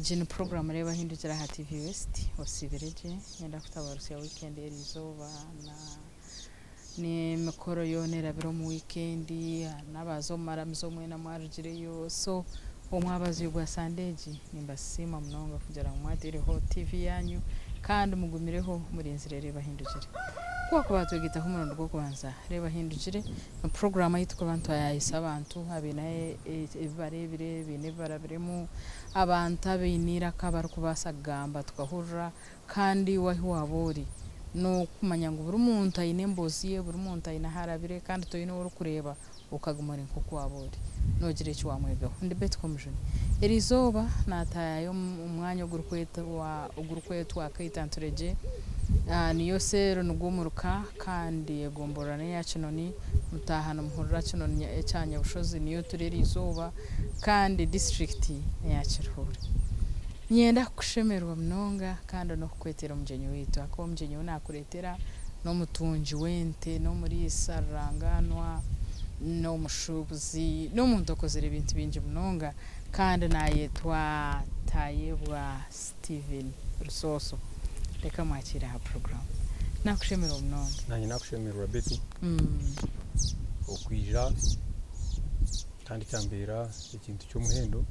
Egi ni puroguraamu Reeba Hindukira aha TV West. Osiibire gye? Niinyenda kutabarutsya wiikendi eriizooba na n'emikoro yoona erabire omu wiikendi n'abaaza omu maramizo mwena mwarugireyo. So omwabazyo gwa Sande egi nimbasiima munonga kugira ngu mwataireho TV yaanyu kandi mugumireho murinzire Reeba Hindukire. Ku wakuba watwegaitaho omurundi gw'okubanza, Reeba Hindukire Ni puroguraamu ei turikuba nitwayayisa abantu abaine ebi bareebire, baine ebi barabiremu, abantu abaine eiraka barikubaasa kugamba tukahurira kandi iwe ahu waaba ori n'okumanya ngu buri muntu aine emboozi ye, buri muntu aine ahu arabire kandi toine ou orikureeba okaguma ori nk'oku waaba ori. Noogira eki waamwegaho. Ndi Betty Komujuni. Eriizooba naataayaaya omu mwanya ogurikwetwa ogurikwetwa Kaita Nturegye. Niyo seeri nigwo muruka kandi egomborora n'eya Kinoni. Mutaaha nimuhurira Kinoni ekya Nyabushozi niyo turi eriizooba kandi disiturikiti n'eya Kiruhura. Niinyenda kukushemererwa munonga kandi n'okukwetera omugyenyi waitu ahakuba omugyenyi ou naakureetera n'omutungi w'ente, n'omuriisa rurangaanwa, n'omushuubuzi, n'omuntu okozire ebintu bingi munonga kandi naayetwa Tayebwa Steven Rusooso. Reka mwakiire aha puroguraamu. Naakushemererwa munonga. Naanye naakushemererwa Betty okwija kandi kyambeera ekintu ky'omuhendo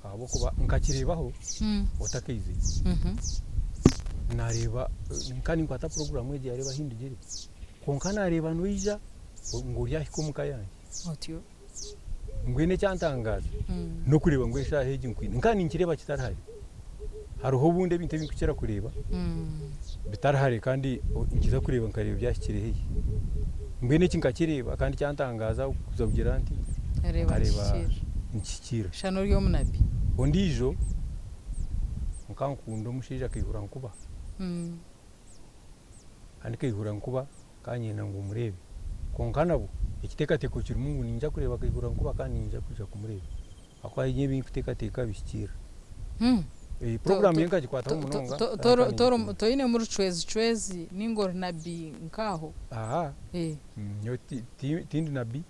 ahabw'okuba nkakireebaho otakaizire. Naareeba nka ninkwata puroguraamu egi yareeba ahu ndugire kwonka naareeba noija ngu oryahika omu ka yangye. Otyo. Mbwenu ekyantangaaza n'okureeba ngu eshaaha egi nkwine nka ninkireeba kitari hare. Hariho obundi ebintu ebi ndikukira kureeba bitari hare kandi nkiza kureeba nkareeba byahikire haihi. Mbwenu eki nkakireeba kandi kyantangaaza kuza kugira nti nkareeba nikihikiirira. Shana ori omunabi. Ondiijo nkankunda omushaija akaihura nkuba kandi kaihura nkuba kanyenda ngu mureebe kwonka nabwo ekiteekateeko kirimu ngu niinyija kureeba kaihura nkuba kandi niinyija kwija kumureeba ahakuba haine ebi ndikuteekateeka bihikiirira. Puroguraamu ye nkagikwataho munonga kandi nkaba niingikunda. Toinemu rucwezicwezi nainga ori nabi nk'aho? Aaha, nyowe tindi nabi,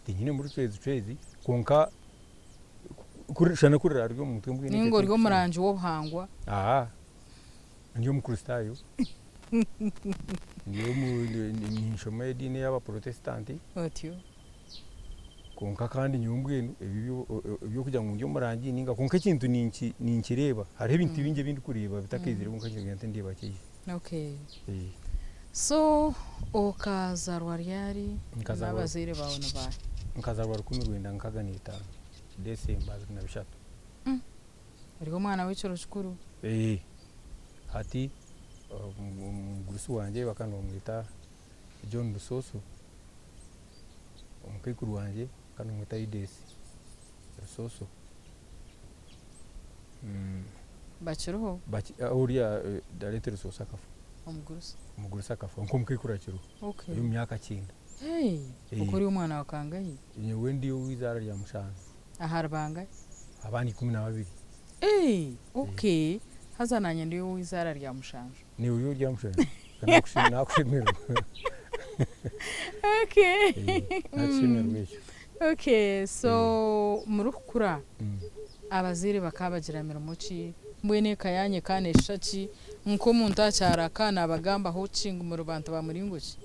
tinyinemu rucwezicwezi kwonka shana ku riraarye omu mutwe mbwenu ekyo Nainga ori omurangi w'obuhangwa? Aaha, ndi Omukristaayo, ninshoma ediini ey'Abaporotesitanti. Otyo. Kwonka kandi nyowe mbwenu ebyo eby'okugira ngu ndi omurangi nainga kwonka ekintu ninkireeba. Hariho ebintu bingi ebi ndikureeba bitakaizire kwonka ngira nti ndeeba kyaija. Okay. So okazaarwa ryari n'abazaire baawe ni baahi? Nkazaarwa 1965 December 23. Ori omwana w'ekiro kikuru? Hati omugurusi wangye bakaba nibamweta John Rusooso. Omukaikuru wangye nkaba nimweta Yudesi Rusooso. Bakiriho? Oriya Dareti Rusooso akafa. Omugurusi? Omugurusi akafa kwonka omukaikuru akiriho. Okay. Ari omu myaka kyenda. Hey! Okwo ori omwana wa kangahi? Nyowe ndi ow'eizaara rya mushanju. Ahari bangahi? Abaana 12. Hey! Okay. Haza naanye ndi ow'eizaara rya mushanju. Naiwe ori orya mushanju? Nakushemererwa. Okay. Nakushemererwa ekyo. Okay, so murikukura abazaire bakaba bagira mirimo ki? Mbwenu eka yanyu ekaba neshusha ki? Nk'omuntu aha kyaro akaba nabagambaho ki ngu muri bantu ba muringo ki?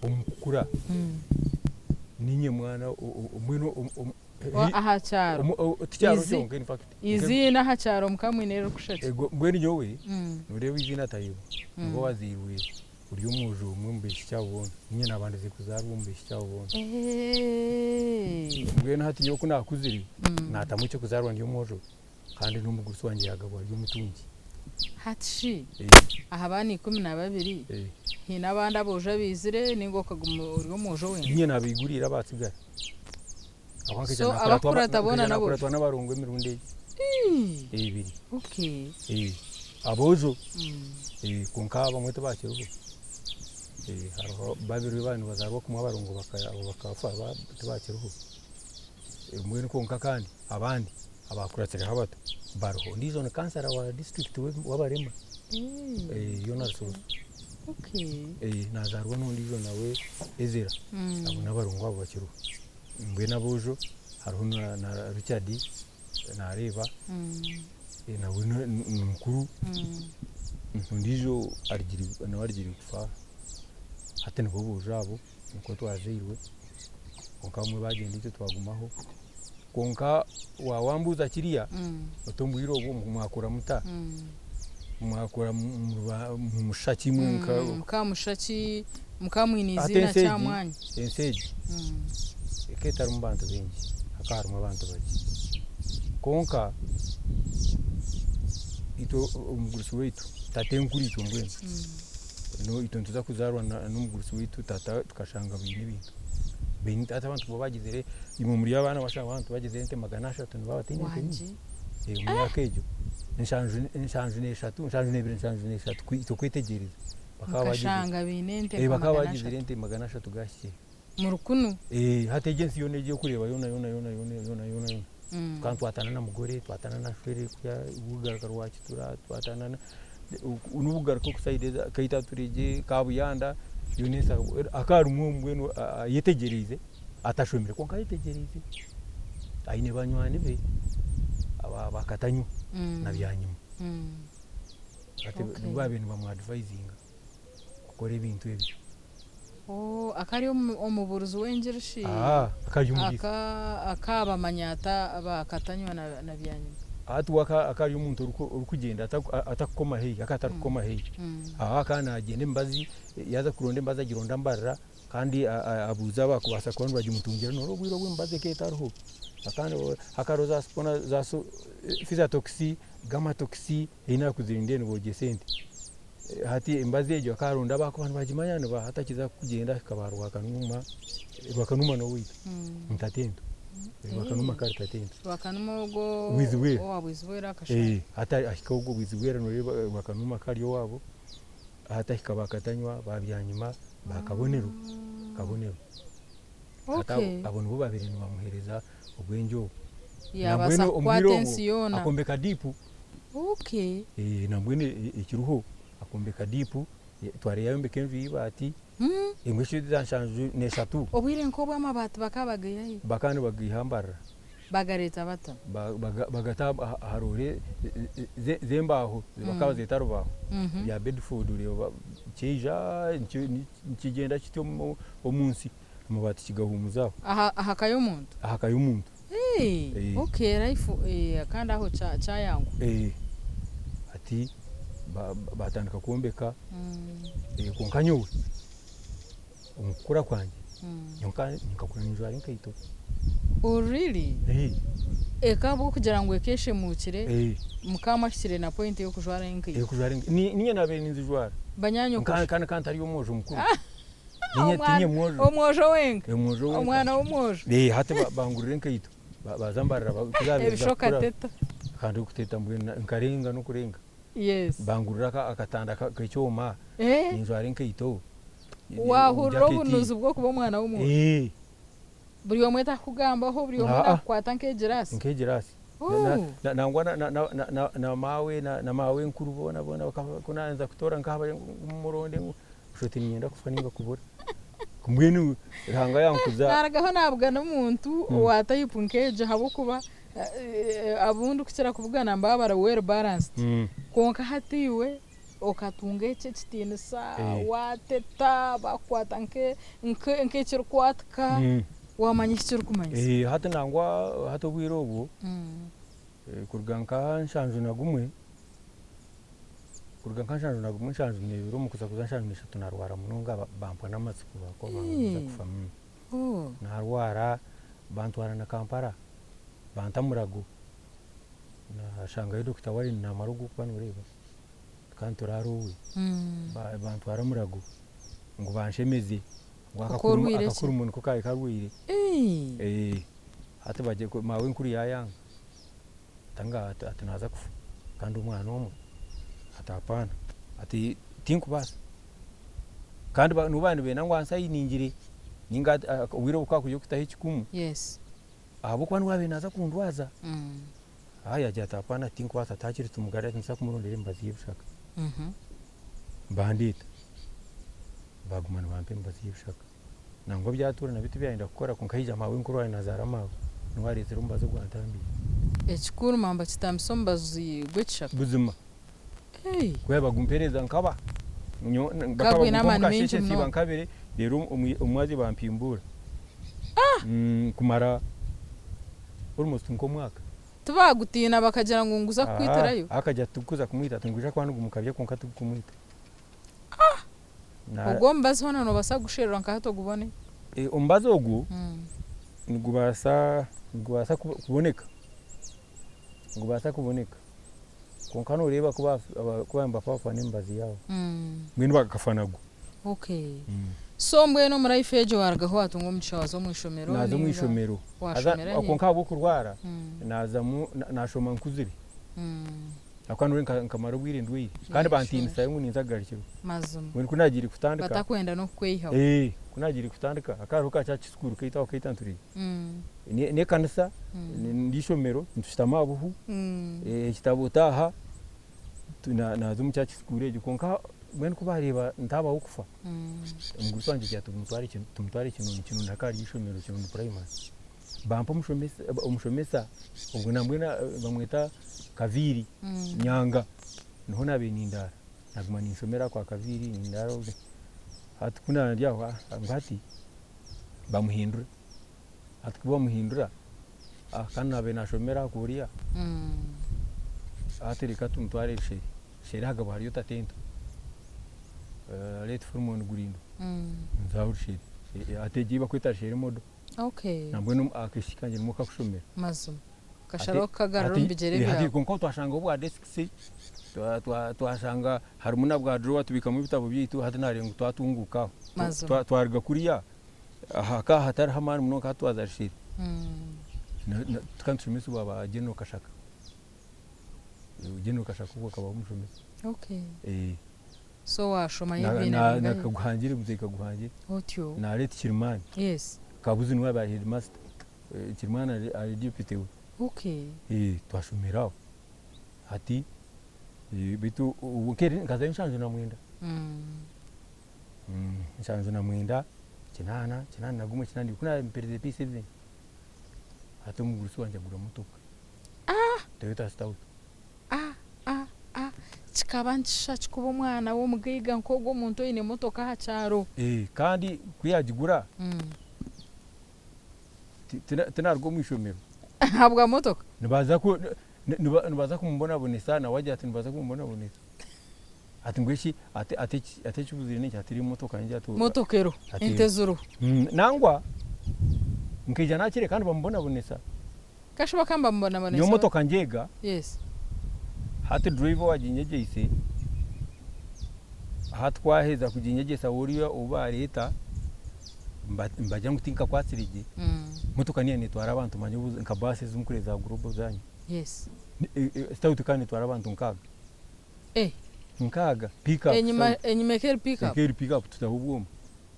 Omu kukura ninye mwana mbwenu Aha kyaro. Ti kyaro kyonka in fact. Eiziina aha kyaro mukaba mwine eririkusha ki? Mbwenu nyowe noreeba eiziina Tayebwa niwe owazairwe ori omwojo omwe omu baishiki abo boona. Niinye naabandize kuzaarwa omu baishiki abo boona. Mbwenu hati nyowe ku naakuzire naatamu eky'okuzaarwa ndi omwojo kandi n'omugurusi wangye yaagabwa ari omutungi. Hati shi aha baana 12 haine abandi aboojo abaizire nainga okaguma ori omwojo wenka? Niinye naabaiguriire abaatsigara. So abakukurata boona n'aboojo? Nkaija naakuratwa n'abarongo emirundi ebiri. Aboojo kwonka abamwe tibakiriho. Hariho babiri ababaire nibazaarwa kumwe abarongo abo bakafa tibakiriho. Mbwenu kwonka kandi abandi abakuratsireho abato bariho. Ondiijo ni kansara wa disiturikiti w'abarema Yona Rusooso. Naazaarwa n'ondiijo nawe Ezera. Abo n'abarongo abo bakiriho. Mbwenu aboojo hariho na Richard. Naareeba nawe ni mukuru, ondiijo arugire nawe arugire kufa, hati nibo boojo abo nikwo twazairwe kwonka abamwe baagyenda itwe twagumaho. Kwonka waawambuuza kiriya oti omu bwire obwo mwakura muta? Mwakura nimushusha kimwe nka. Mukaba nimushusha ki? Mukaba mwine Hati eiziina ensi ki egi aha mwanya? Ensi egi ekaba etarimu bantu baingi, hakaba harimu abantu bakye. Kwonka itwe omugurusi waitu tatenkuru itwe mbwenu, itwe nituza kuzaarwa n'omugurusi waitu tata tukashanga baine ebintu. Baine hati abantu ku bagizire, imwe muri abaana washanga abantu bagizire ente 300 nibaba bataine ente nyingi. Omu myaka egyo enshanju n'eshatu, nshanju n'ebiri, nshanju n'eshatu itwe kwetegyereza. Bakaba bagize Mukashanga baine ente nka bakaba magana bagizire ashatu. ente 300 gahikire. Muri kunu? Hati egi ensi yoona egi orikureeba yoona yoona yoona yoona yoona yoona yoona. Tukaba nitwatana na Mugore, twatana na Shwere kuriya Bugaruka Rwakitura, twatana na n'obugaruka oku sayidi eza Kaitaturegye, Kabuyanda, yoona ensi hakaba harimu mbwenu ayetegyereize atashomire kwonka ayetegyereize aine banywani be aba Katanywa na Byanyima. Hati nibo baabaire nibamwadivayizinga kukora ebintu ebyo. Oh, akaba ari omubuurizi w'engiri shi? Akaba ari omuriisa. Akaabamanya ata aba Katanywa na Byanyima? Hati we akaba ari omuntu orikugyenda atarikukoma haihi, akaba atarikukoma haihi. Aho akaba naagyenda emibazi, yaaza kuronda emibazi agironda Mbarara kandi abuuza abakubaasa kuba nibagimutungira noreeba obwire obu emibazi ekaba etariho. Hakaba hariho za Fizatox, Gamatox, ei naakuzirinda nibogyesa ente. Hati emibazi egyo akaba aronda abakuba nibagimanya nibaha hati akiza kugyenda ahika ba Rwakanuma, Rwakanuma n'owaitu ni tatento, Rwakanuma akaba ari tatento. Rwakanuma ogwo Bwizibwera. Owa Bwizibwera akashara. Hati ahika ogwo Bwizibwera noreeba Rwakanuma akaba ari owaabo, hati ahika ba Katanywa, ba Byanyima, ba Kabonero, Kabonero. Hati abo nibo baabaire nibamuheereza obwengye obwo. Yaabaasa Nambwenu omu bwire kukwata obwo ensi yoona. akombeka diipu. Nambwenu ekiriho akombeka diipu, tware yayombeka enju y'eibaati, emwe eshatu za nshanju n'eshatu. Obwire nk'obwo amabaati bakaba bagaiha hi? Bakaba nibagaiha Mbarara. Bagareeta bata? Bagata aha roore z'embaaho, bakaba bazeeta rubaaho, bya Bedford oreeba kyaija nikigyenda kityo omu nsi, amabaati kigahuumuza aho. Aha ka y'omuntu? Aha ka y'omuntu. Okay, life kandi aho kyayanguha. Hati batandika kwombeka, kwonka nyowe omu kukura kwangye nyowe nkakura ninjwara enkaito. Oh really? Eka ahabw'okugira ngu eka eshemuukire, mukaba mwahikire na point y'okujwara enkaito? Ey'okujwara enkaito. Niinye naabaire ninzijwara. Banyaanyoko shi? Kandi nkaba ntari omwojo mukuru. Niinye tiinye mwojo. Omwojo wenka? Omwojo wenka. Omwana w'omwojo? Hati bangurira enkaito. Baza Mbarara kuzabaire Ebisha kukura. okateta. Kandi okuteta mbwenu nkarenga n'okurenga. Yes. Bangurira akatanda k'ekyoma. Ninjwara enkaito. Waahurira obunuzi bw'okuba omwana w'omwojo? Buri omwe takugambaho, buri omwe nakukwata nk'egiraasi? Nk'egiraasi. Nangwa na maawe na maawenkuru boona boona ku naaza kutoora nkaha bari ngu muronde ngu oshusha oti niinyenda kufa nainga kubura. Mbwenu Ruhanga yankuza. Naarugaho naabugana omuntu owa type nk'egyo ahabw'okuba abu ndikukira kubugana nibaba bari well balanced. Kwonka hati iwe okatunga ekyo ekitiinisa, waateta, baakukwata nk'ekirikwatika, waamanya eki kirikumanyisa. Hati nangwa hati obwire obwo kuruga nka 71, kuruga nka 71, 72 omu kuza kuza 73 naarwara munonga bampwa n'amatsiko baakuba ninza kufa. Naarwara bantwara na Kampala banta Murago, naashangayo Dokita Warren naamara ogw'okuba nooreeba tukaba nituraara owe, bantwara Murago ngu banshemeze ngu akakurimo niko kaabaire karwaire. Hati maawenkuru yaayanga ati ati naaza kufa kandi omwana omwe ati hapaana ati tinkubaasa. Kandi nibo baabaire nibenda ngu ansayiningire ninga obwire obu kukaba kuri okutaho ekikumu ahabw'okuba niwe waabaire naaza kundwaza. Yaagira ati hapaana tinkubaasa ati hakiri tumugarure ati ninza kumurondera emibazi y'ebishaka. Bandeeta baaguma nibampa emibazi y'ebishaka. Nangwa byatuura nabyo tibyayenda kukora kwonka haija maawenkuru waabaire naazaara maawe niwe areetsire omubazi ogwantambiire. Ekikuruma nibakitambisa omubazi gw'ekishaka? Buzima. Hey! Ku bagumpereza nkaba nyowe Ka gwine bakabagumpa amaani omu maingi kasheeshe nsiiba munonga. nkabire reero omumwazyo bampimbuura kumara almost nk'omwaka. Tibaagutiina bakagira ngu nguza kukwitirayo? Akagira ati tikuza kumwita ati nigwija kuba nigumukabya kwonka tigukumwita. Ogwo omubazi hoona noobaasa kugusherura nka hati ogubone? Omubazi ogwo nigubaasa nigubaasa kuboneka, nigubaasa kuboneka kwonka nooreeba ku baaba nibafaafana emibazi yaabo mbwenu bakafa nagwo. Okay. So mbwenu omu life egyo waarugaho waatunga omugisha waaza omu ishomero Naaza omu ninga ishomero haza waashomera hi? kwonka ahabw'okurwara naazamu naashoma nkuzire ahabw'okuba nyowe nkamara obwire ndwaire kandi bantiinisa ngu ninza kugarukirwa. Mazima. Mbwenu ku naagiire kutandika. Batakwenda n'okukweyihaho. Ku naagiire kutandika hakaba hariho ka church school kaitu aho Kaitanturi. N'ekanisa n'eishomero nitushutama aha buhu, ekitabo taaha, naaza omu church school egyo kwonka mbwenu ku baareeba ntaabaho kufa, omugurusi wangye agira ati tumutware Kinoni, Kinoni hakaba hariyo eishomero Kinoni primary. Bampa omushomesa obwo nambwenu bamweta Kaviiri Nyanga niho naabaire nindaara. Naguma ninshomera kwa Kaviiri nindaara obwe hati ku naaba ndi aho ngu hati bamuhindura hati ku bamuhindura kandi naabaire nashomera aha kuriya hati reka tumutware Rushere, Rushere hakaba hariyo tatento late Freeman Gurindo nza aho Rushere hati egi ei barikweta Rushere model nambwenu akaishiki kangye nimwo kakushomera. Mazima. Okasharaho kukagarura omu bigyere byawe. Kwonka twashangaho bwa desks, twashanga harimu na bwa drawer tubiikamu ebitabo byaitu hati nareeba ngu twatunguuka aho. Twaruga kuriya hakaba hatariho amaani munonga hati twaza Rushere. Tukaba nitushomesibwa ba General Kashaka. General Kashaka ogwo akaba omushomesa. So waashomayo ebibiina bingahi? Kaguhangire mzee Kaguhangire. Otyo. Nareeta Kirimani. Yes. Kabuzi niwe abaire headmaster. Kirimani ari deputy we. Okay. Twashomera aho. Hati beitu nkazayo 79. 79, 80, 81, 82 ku naamperize P7 hati omugurusi wangye agura motoka. Toyota Stout. Kikaba nikishusha ki kuba omwana w'omugaiga nk'ogwo omuntu oine motoka aha kyaro? Kandi ku yaagigura Tinaruga omu ishomero. Ahabwa motoka? Nibaza ku nibaza kumubonabonesa nawe agira ati nibaza kumubonabonesa. Ati mbwenu shi ati ati ekibuzire n'enki ati eri motoka yangye ati. Motoka eriho, ente ziriho. Nangwa nkaija nakire kandi bamubonabonesa. Kasha bakaba nibamubonabonesa Nyowe motoka ngyega. Yes. Hati driver owaginyegyeise hati ku aheza kuginyegyesa oriya ou bareeta nibagira ngu tinkakwatsire gye, motoka niyo netwara abantu manya nka baasi ezi murikureeba za global zanyu. Yes. Stout ekaba netwara abantu nkaaga. Nkaaga, pick up Enyima enyima eka eri pick up? Eka eri pick up tutaho obwoma,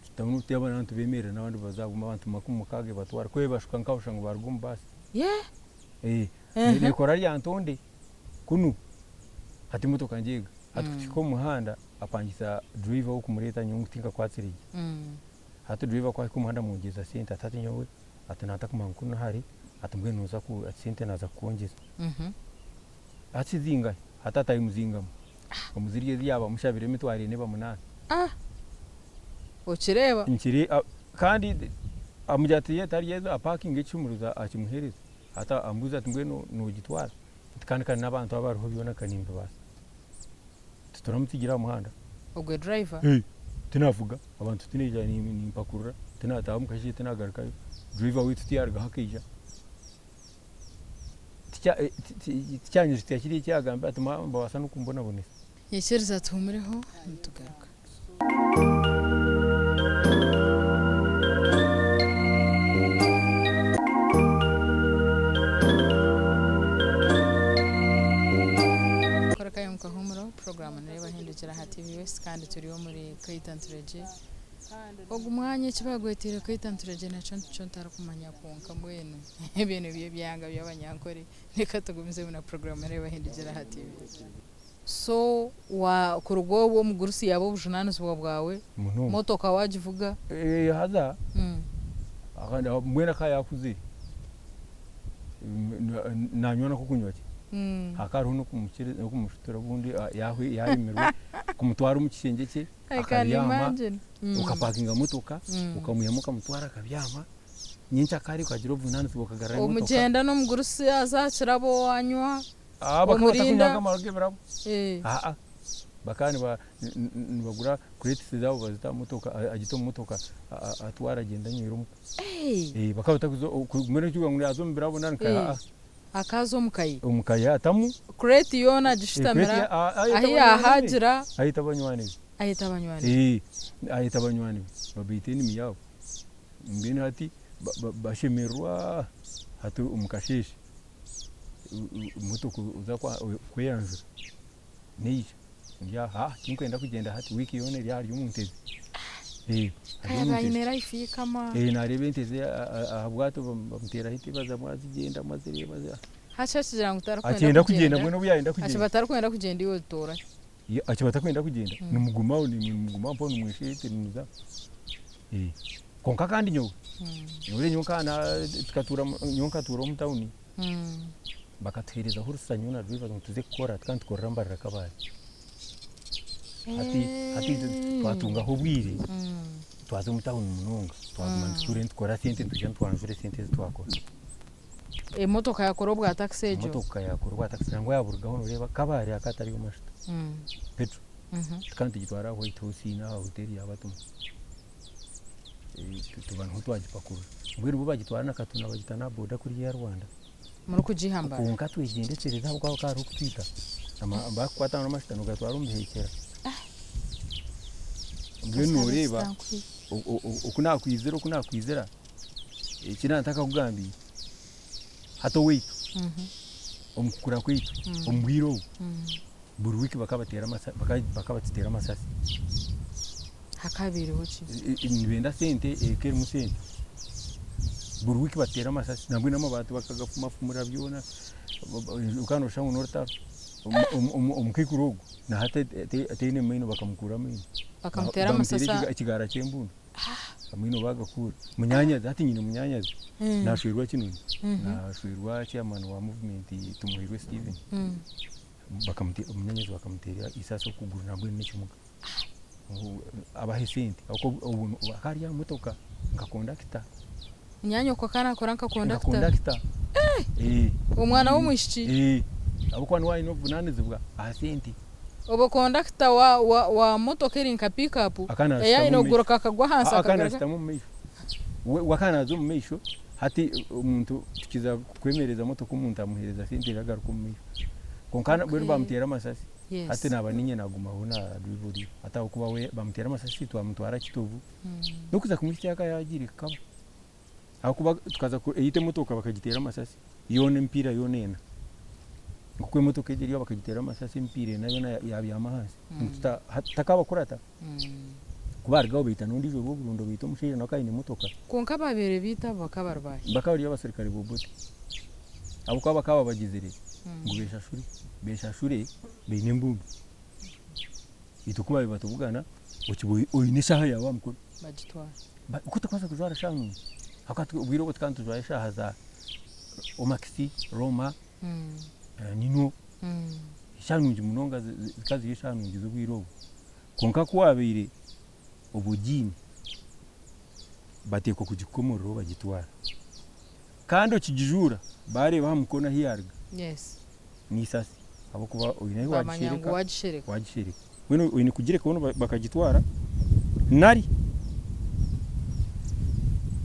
tutaho n'obuti abantu bemerera n'abandi baza bamwe abantu 60 ebatwara ku ebashuka nkaho oshusha ngu baruga omu baasi. Nekora Lyantonde kunu hati emotoka ngyega hati kutuhika omu muhanda apangisa driver w'okumureeta nyowe ngu tinkakwatsire gye. Hati driver ku ahika omu muhanda amwongyeza sente ati hati nyowe ati natakumanya ngu kunu hare ati mbwenu noza ku ati sente naaza kukwongyeza. Hati shi zingahi? Hati atayimuzingamu omuzirya ezi yaaba amushabire emitwaro ena eba munaana. Okireeba? Kandi amugira ati tari ezo apakinga ekishumuruzo akimuhereza. Hati ambuuza ati mbwenu nogitwara? Nti kandi kare n'abantu abariho byona ka nimbibaasa. Tituramutsigira aha muhanda. Ogwe driver? Tinavuga, abantu tinaija nimpakurura, tinataaha omu kasheeshe tinagarukayo, driver waitu tiyarugaho akaija. Tikyanyijukya kiriya eki yagambire ati nibabaasa n'okumbonabonesa. Nyikiriza tuhuumureho nitugaruka. Kora akanya mukahumuraho puroguramu neeba ehindukire aha TV West kandi turi omuri Kaita Nturegye. Ogu mwanya eki baagwetiire Kaita Nturegye nakyo nikyo ntarikumanya kwonka mbwenu ebyo nibyo ebyanga by'abanyankore. Reka tugumizemu na puroguramu neeba ehindukire aha TV. So wa kuruga obwo omugurusi yaaba obujunanizibwa bwawe, Munonga. motoka wagivuga. Haza mbwenu akaba yaakuzire. Nanywa n'okunywa ki? Hakaba hariho n'okumushutura obundi yaremirwe kumutwara omu kishengye kye I can akabyama imagine. Okapakinga motoka okamwihamu okamutwara akabyama nyenkyakare okagira obuvunanizibwa okagarurayo emotoka. Omugyenda n'omugurusi aza aha kirabo anywa. Bakaba Omurinda. batakunywaga amarwa g'ebirabo. Eh. Aa bakaba nibagura crates zaabo bazita aha motoka agita omu motoka atwara agyenda anywera omuka. Hey. Bakaba batakuza mbwenu ekirikugira ngu yaaza omu birabo nari nka Eh. aa. Akaza omu ka ye. Omu ka ye atamu. Crate yoona agishutamira ahu yaahagira. Ayeta banywani be. Ayeta banywani be. Ayeta banywani be babaita enimi yaabo. Mbwenu hati bashemererwa hati omu kasheeshe motoka oza kweyanjura neija ori aha tinkwenda kugyenda hati wiiki yoona eri ahari omu ntebe. Ka yaaba aine life y'eikama. Naareeba ente ze aha bwato bamuteeraho ente bazamu azigyendamu azireeba. Hati akigira ngu tarikwenda Akyenda kugyenda mbwenu obu yaayenda Akiba kugyenda. atarikwenda kugyenda iwe otoora ki? Akiba atarikwenda kugyenda nimugumaho nimuguma mpaho nimwesha nimuza. Kwonka kandi nyowe, nyowe nyowe nkatuura omu tawuni bakatuheerezaho orusa nyowe na driver ngu tuze kukora tukaba nitukorera Mbarara Kabale. Hati hati twatungaho obwire twaza omu tawuni munonga twaguma nitutuura nitukora sente nitwija nitwanjura esente ezi twakora. Emotoka yakora obwa takisi egyo? Emotoka yakora obwa takisi nangwa yaburugaho noreeba Kabale hakaba hatariyo mashuta, petrol. Tukaba nitugitwara aha White House n'aha hoteeri ya Batuma. Tuba niho twagipakurura. Mbwenu bo bagitwara na Katuna bagita n'aha boda kuriya Rwanda. Murikugiha Mbarara? Kwonka twegyendesereza ahabw'okuba hakaba hariho okutwita. Bakukwata n'amashuta nogatwara omu biheekyera. Mbwenu noreeba oku nakwizira oku nakwizira eki naaba ntakakugambiire hati owaitu omu kukura kwaitu omu bwire obu buri wiiki bakaba bakaba batuteera amasasi. Hakabaireho ki? Nibenda sente eka erimu sente. Buri wiiki batuteera amasasi nambwenu amabaati bakagafumafumura byona okaba noshusha ngu n'orutaro. Omukaikuru ogu na hati taine maino bakamukuura amaino. Bakamuteera Bamuteera amasasi? Ekigaara ky'embundu amaino bagakuura. Munyaanyazi hati nyine munyaanyazi nashwerwa Kinoni, nashwerwa chairman wa movement Tumuhairwe Steven. Munyaanyazi bakamuteera eisasi okuguru nambwenu n'ekimuga. Abahe sente ahabw'okuba akaba ari aha motoka nka kondakita. Munyaanyoko akaba nakora nka Nka kondakita? Kondakita. Omwana w'omwishiki? Ahabw'okuba niwe aine obuvunaanizibwa aha sente. Obwo kondakita wa motoka eri nka pick-up Akaba ei naashutama aine omu maisho. kuguruka akagwa ahansi Akaba akagaruka? naashutama omu maisho. We akaba naaza omu maisho hati omuntu tukiza kwemereza motoka omuntu amuheereza sente agaruka omu maisho. Kwonka mbwenu bamuteera amasasi hati naaba niinye nagumaho na driver oriya hati ahabw'okuba we bamuteera amasasi twamutwara Kitovu n'okuza kumuhitsya aka yaagiire kukaba. Ahabw'okuba tukaza eyaitu emotoka bakagiteera amasasi yoona emipiira yoona ena. Nk'oku emotoka egi eriho bakagiteera amasasi emipiira ena yoona yabyama ahansi. Takabakurata. Ku baarugaho baita n'ondiijo Rwoburundo baita omushaija nawe akaba aine emotoka. Kwonka ababaire baita abo bakaba bari baahi? Bakaba bari abasirikare b'Obote. Ahabw'okuba bakaba babagizire ngu beshashure, beshashure baine embundu. Itwe ku baabaire batubugana okiba oine eshaaha yaawe aha mukono. Bagitwara. Ku otarikubaasa kujwara eshaaha nungi ahabw'okuba obwire obwo tukaba nitujwara eshaaha za Omax, Roma, Nino, eshaaha nungi munonga zikaba ziri eshaaha nungi z'obwire obwo. Kwonka ku waabaire oba ogiine bateekwa kugikukomoreraho bagitwara. Kandi okigijuura baareeba aha mukono ahu yaaruga n'eisasi ahabw'okuba oine ahu Bamanya ngu waagishereka wagishereka. Wagishereka. Mbwenu oine kugireka boona bakagitwara nari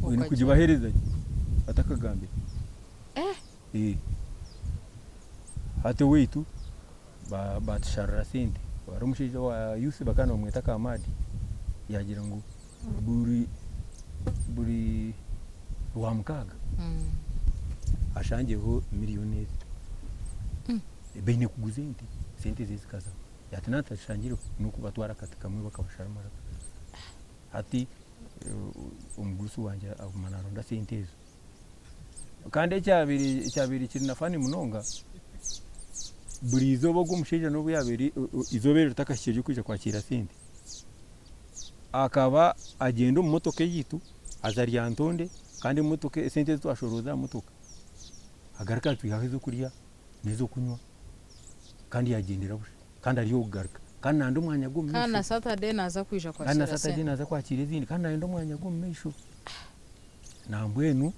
oine kugibaheereza gye batakagambire. Hati owaitu batusharura sente. Hariho omushaija owa youth bakaba nibamweta Kamadi yaagira ngu buri Rwamukaaga ashangyeho miriyoni ezi. Baine kuguza ente, sente ze zikazaho. Ati naaba atashangireho n'okubatwara akati kamwe bakabashara amaraka. Hati omugurusi wangye aguma naaronda sente ezo. Kandi ekyabaire kiri na funny munonga, buri izooba ogwo omushaija n'obu yaabaire izooba eryo ritakahikire ery'okwija kwakiira sente, akaba agyenda omu motoka eyaitu aza Lyantonde kandi emotoka esente ezi twashorooza aha motoka. Agaruka atwihaho ez'okurya n'ez'okunywa kandi yagyendera busha kandi ari ow'okugaruka kandi nayenda omwanya gw'omu Kandi na maisho. Saturday naaza kwija Kandi na kwakiira Saturday sente. naaza kwakiira ezindi kandi nayenda omwanya gw'omu maisho. Nambwenu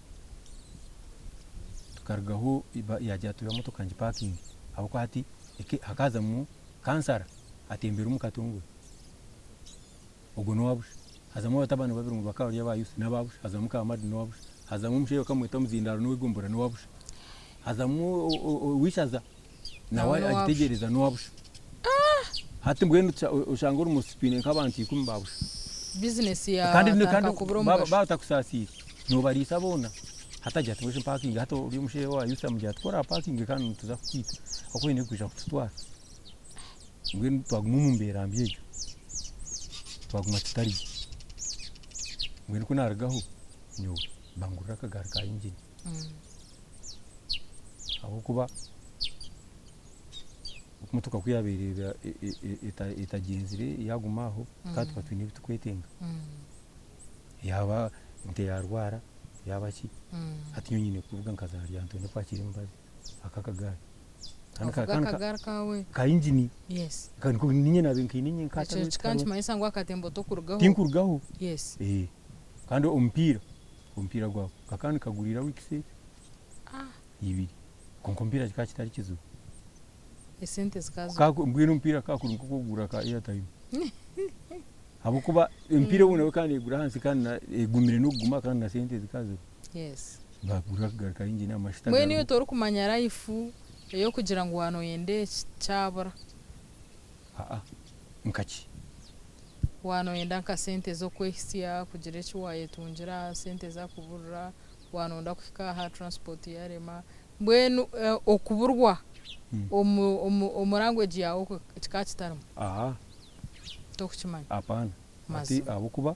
tukarugaho yaagira ati oya motoka ngipakinge ahabw'okuba hati hakazamu kansara atembire omu katongore. Ogwo n'owa busha. Hazamu abatabani babiri ngu bakaba bari aba youth n'aba busha. Hazamu Kamadi n'owa busha. Hazamu omushaija bakamweta Omuzindaaro n'ow'eigombora n'owa busha. Hazamu ow'eishaza nawe Nawe n'owa busha. agitegyereza n'owa busha. Hati mbwenu oshange ori omu twine nk'abantu ikumi ba busha. Bizinesi Kandi yaatandika kandi kubura baaba omugasho. baaba batakusaasiire noobariisa boona. Hati agira ati mbwenu shi mpakinge hati ori omushaija owa youth amugira ati ku oraapakinge kandi nituza kukwita ahabw'okuba oine kwija kututwara. Mbwenu twaguma omu mbeera mbi egyo, twaguma tutari gye. Mbwenu ku naarugaho nyowe bangurira akagaari ka ingini ahabw'okuba emotoka ku yaabaire etagyenzire yaaguma aho tukaba tuba twine ebi turikwetenga. Yaaba ente yaarwara, yaaba ki, hati nyowe nyine kuruga nkaza ahari Antony kwakiira emibazi aka akagaari. Kandi Ovuga ka, akagaari kaawe. ka ingini. Yes. Ka niko ninye naabaire nkaine nyenka Ekyo kikaba nikimanyisa ngu akatembo tokurugaho. Tinkurugaho. Yes. Eh. Kandi omupiira, omupiira gwawe kakaba nikagurira weeks ezi Ah. ibiri. Kwonka omupiira kikaba kitari kizibu. Esente zikaba ziriho. Ka mbwenu omupiira ka kuri nk'okugura ka airtime. Ahabw'okuba emipiira obu nayo ekaba neegura ahansi kandi egumire n'okuguma kandi na sente zikaba ziriho. Yes. Baagura akagaari ka ingini amashita Mbwenu iwe gariho. torikumanya life ey'okugira ngu waaba nooyenda eki kyabura? Aa, nka ki? Waaba nooyenda nka sente z'okwehitsya, kugira eki waayetungira, sente zaakuburira, waaba nooyenda kuhika aha transport yaarema, mbwenu okuburwa omu omu omu language yaawe okwo kikaba kitarimu? Aa. Tokukimanya? Apaana. Hati Mazima. ahabw'okuba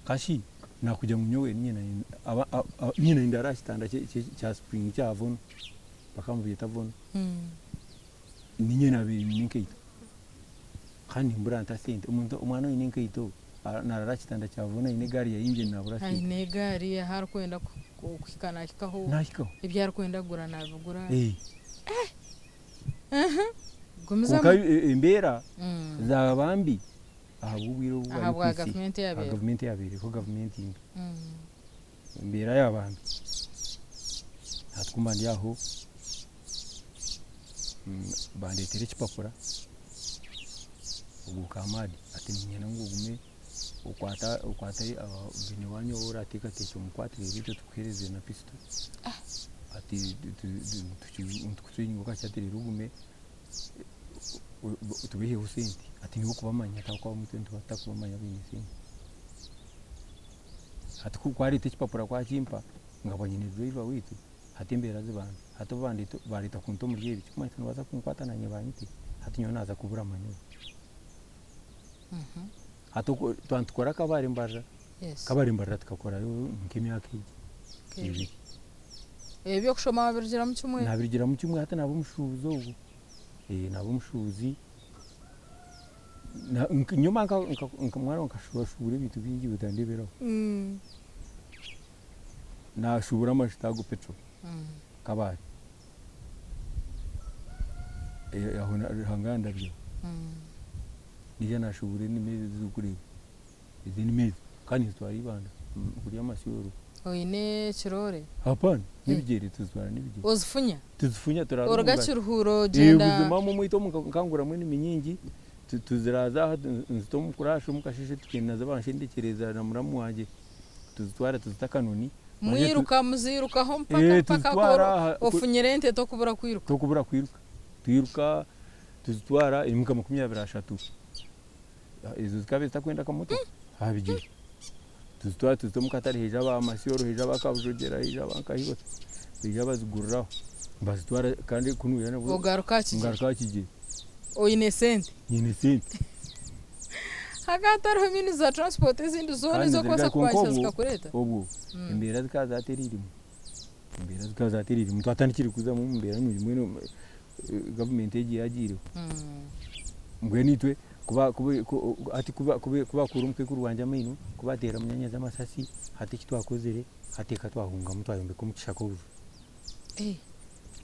kashi nakugira ngu nyowe niinye niinye nindara aha kitanda kya spring kya vono, bakaba nibagyeta vono, niinye nabaire nyine enkaito kandi nimbura nta sente, omuntu omwana oine enkaito narara aha kitanda kya vono aine egaari ya engine nabura sente. Aine egaari ahu arikwenda kuhika nahikaho, Nahikaho. ebi arikwenda kugura nabigura. Eh. Gumizamu. Kwonka embeera zaaba mbi ahabw'obwire obu bari Ahabwa kwitsya. gavumenti Aha eyabaire. gavumenti eyabaireho gavumenti mbi. Embeera yaaba mbi. Hati ku mba ndi aho, bandeetera ekipapura, ogwo Kamadi ati niinyenda ngu ogume okwate okwate beene waanyu ou oraateekateekye omukwate reero itwe tukuheereze na pisito. Ati nitukutraininga okakye ati reero ogume tubaiheho sente ati niiwe okubamanya ahabw'okuba itwe nituba tutakubamanya abaine sente. Hati ku kwareeta ekipapura kwakimpa nkaba nyine driver waitu hati embeera ziba mbi. Hati obu bareeta kunta omuri ebi ekirikumanyisa nibaza kunkwata nanye banyite hati nyowe naaza kubura manyowe. Hati okwo twaba nitukora Kabare Mbarara, Kabare Mbarara tukakorayo nk'emyaka egi ebiri. Eby'okushoma wabirugiramu kimwe? Nabirugiramu kimwe hati naba omushuubuzi ogwo, naba omushuubuzi nyowe mwana nkashuubura ebintu bingi otandeeberaho. Nashuubura amajuta ago petrol Kabale, aho Ruhanga yandabyaho. Naija nashuubura enimi ezi orikureeba. Ezi enimi ezi kandi nizitwara ibanda kurya amasyooro. Oine ekiroore? Hapana, n'ebigyere tuzitwara n'ebigyere. Ozifunya? Tuzifunya turaara omu Oruga ngaro. Kiruhura ogyenda. Buzima omwe omwaitu omu nkanguramu enimi nyingi tuziraaza aha nzita omu kuraasha omu kasheeshe tugyenda nazo banshendekyereza na muramu wangye tuzitwara tuzita akanoni. Mwiruka muziirukaho mpaka mpaka ku ofunyire ente tokubura kwiruka. Tokubura kwiruka. Twiruka tuzitwara enimi nka makumi abiri ashatu. Ezo zikaba zitakwenda akamotoka aha bigyere. Tuzitwara tuzita omu katare haija aba Masioro, haija aba Kabujogyera, haija aba Nkahiba, baija baziguriraho bazitwara kandi kunuya nabwo Ogaruka aha kigyere. Ngaruka aha kigyere. Oine sente? Nyine sente. Hakaba hatariho means za transport ezindi zoona Kandi ez'okubaasa nizirya kwonka kupangisa obwo zikakureeta? obwo embeera zikaba zatereiremu, embeera zikaba zatereiremu twatandikire kuzamu omu mbeera nungi mbwenu gavumenti egi yagiireho. Mbwenu itwe hati ku bakuura omukaikuru wangye amaino, ku bateera munyaanyazi amasasi, hati eki twakozire, hati eka twahungamu twayombeka omu kishaka obuju. Eh.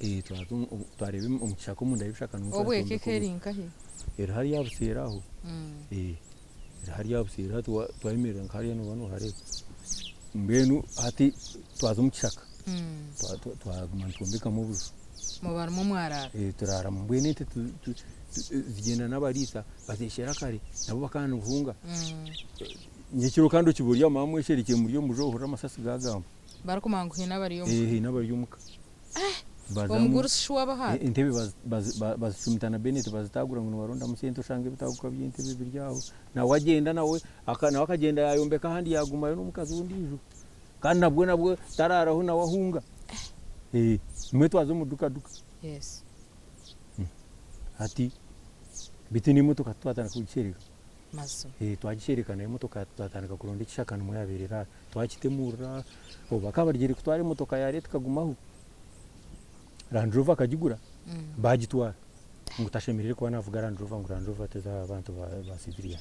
Eh, twaza omu- omu- twareeba omu kishaka omunda y'ebishaka nimwo Obwo eka twatwombeka eka eri nkahi? Eri hariya buseeri aho. Eh, eri hariya buseeri hati wa- twayemerera nka hariya nooba noohareeba. Mbwenu hati twaza omu kishaka twa- twa- twaguma nitwombekamu obuju. Mubarimu mwaraara. Eh, turaaramu mbwenu ente tu- tu- tu- zigyenda n'abariisa bazeeshera kare nabo bakaba nibuhunga. Nyekiro kandi okiba ori aho mwaba mwesherekire muri omu buju ohurira amasasi gaagamba. Barikumanya ngu haine abari omuka. Eh, haine abari omuka. Bazamu Omugurusi shi waaba aha? Entebe bazicumita na Bennett bazitaagura ngu nibarondamu sente oshanga ebitaguka by'entebe biri aho. Nawe agyenda nawe nawe akagyenda yayombeka ahandi yagumayo n'omukazi w'ondiijo. Kandi nabwo nabwo taraaraho nawe ahunga. Eh, nimwe twaza omu duka duka. Yes. Hati beitu n'emotoka twatandika kugishereka. Mazima. Eh, twagishereka nayo emotoka twatandika kuronda ekishaka nimwo yabaire eraara. Twakitemurura, obu bakaba barugiire kutwara emotoka yareeta ekagumaho. Land Rover akagigura bagitwara ngu tashemereire kuba navuga Land Rover ngu Land Rover teza bantu ba, ba civilian.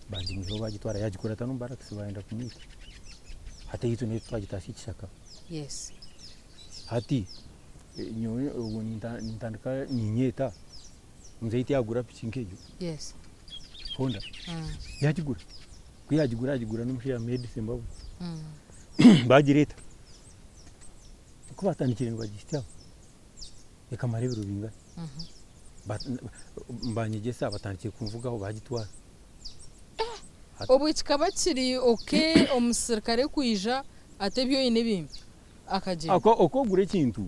Bagimwihaho bagitwara yagikurata n'omu barracks bayenda kumwita. Hati eyaitu nayo twagitaasya ekishaka. Yes. Hati eh, nyowe obwo ninta- nintandika ninyeeta muzeeyi tiyagura piki nk'egyo Yes. Honda yagigura ku yagigura yagigura n'omushaija Medi Sembabule bagireeta ku batandikire nibagihitsyaho ekamara ebiro bingahi banyegyesa batandikire kunvugaho bagitwara. Obwo kikaba kiri okay omusirikare kwija ate ebi oine bimpe akagyenda. Oku ogura ekintu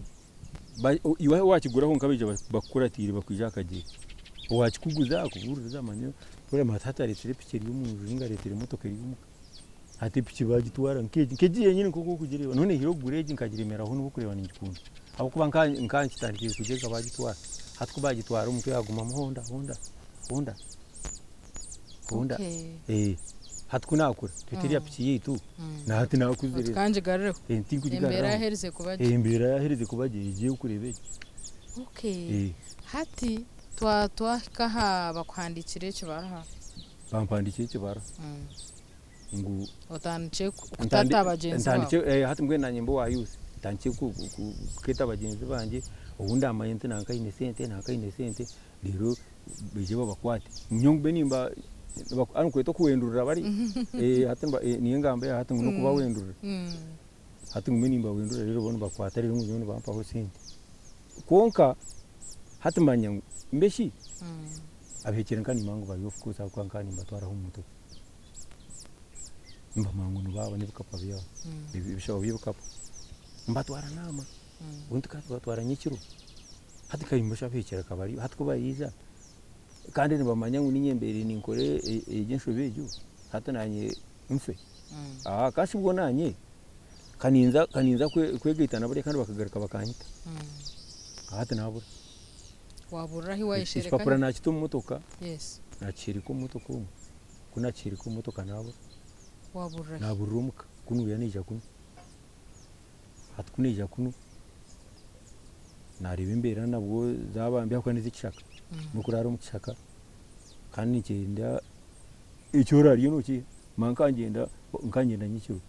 iwe wakiguraho nka baija bakukuratiire bakwija aha kagyere owakikuguza akubuuririza manya oramanya hati areetsire epiki eri omu nju ninga areetsire emotoka eri omuka. Hati epiki bagitwara nk'egi nk'egi yenyini nk'oku orikugireeba noona ehire okugura egi nkagiremeraho nibwo orikureeba ningikunda ahabw'okuba nka nkitandikire kugyega bagitwara hati ku bagitwara omutwe hagumamu honda honda honda honda Okay. Hati ku naakura twete eriya piki yaitu na hati naakuzire Oti kangigarureho. Eh, tinkugigaruraho. Embeera yaherize kuba gye. Eh, embeera yaherize kuba gye egyo orikureeba egi. Okay. Eh. Hati twa twahika aha bakuhandiikire ekibaruha. Bampandiikire ekibaruha ngu Otandikye kutata bagyenzi baawe. Ntandikye eh, hati mbwenu nanye mbe owa youth ntandikye kukeeta bagyenzi bangye ou ndamanye nti nanka aine sente nanka aine sente reero baije babakwate. Nyowe ngumbe nimba hanu nikweta okuwendurura bari eh, hati niyo engamba eya hati ngu n'okubawendurura. Hati ngume nimbawendurura reero bo nibakwata reero ngu nyowe nibampaho sente. Kwonka hati manya ngu mbeshi abeekyere nka nimanya ngu bari off course ahabw'okuba nkaba nimbatwaraho omu motoka. Nibamanya ngu nibaaba n'ebikapa byabo, ebishaho by'ebikapa. Mbatwara naama, obundi tukaba tubatwara nyekiro. Hati nka mbwenu shi abeekyere bakaba bariyo, hati ku bariija kandi nibamanya ngu niinye mbaire ninkora egyo enshobe egyo, hati naanye nfe. Ka shi bwo naanye ka ninza kwegaita na bariya kandi bakagaruka bakanyita. Hati naabura. Waburira ahi wayeshereka? Ekipapura nakita omu motoka. Yes. Nakishereka omu motoka omu. Ku nakishereka omu motoka naabura. Waburira hi? Naburira omuka kunuuya naija kunu. Hati ku naija kunu nareeba embeera nabwo zaaba mbi ahabw'okuba n'ez'ekishaka. N'okuraara omu kishaka kandi nikyenda eki oraarye nokiha. Manya nkangyenda nkangyenda nyekiro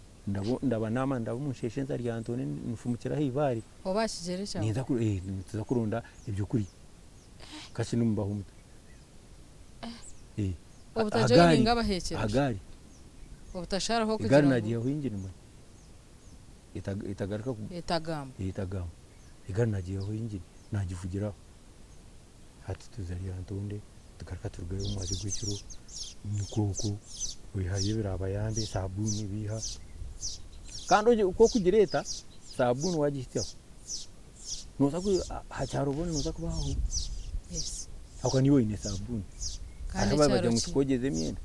ndaba naamara ndaba omu nsheeshe nza Lyantonde nfumukire aha ibaare. Oba aha kigyere kyawe? Ninza nituza kuronda ebyokurya. Kashi nimubaho muta? Obutajoininga abahekyereza? Aha gaari. Obutasharaho Egaari kugira ngu nagiihaho engine mbwenu. Etagaruka ku. Etagamba. Etagamba. Egaari nagiihaho engine nagivugiraho. Hati tuza Lyantonde tugaruka turugayo omu mwazyo gw'ekiro nikwo okwo oihayo ebirabayambe sabuuni biiha. Kandi ku orikugireeta sabuuni wagihitsyaho nooza aha kyaro boona nooza kubahaho. Yes. Ahabw'okuba niiwe oine sabuuni. Kandi Hariho ekyaro abagira ngu ki? tukwogyeze emyenda.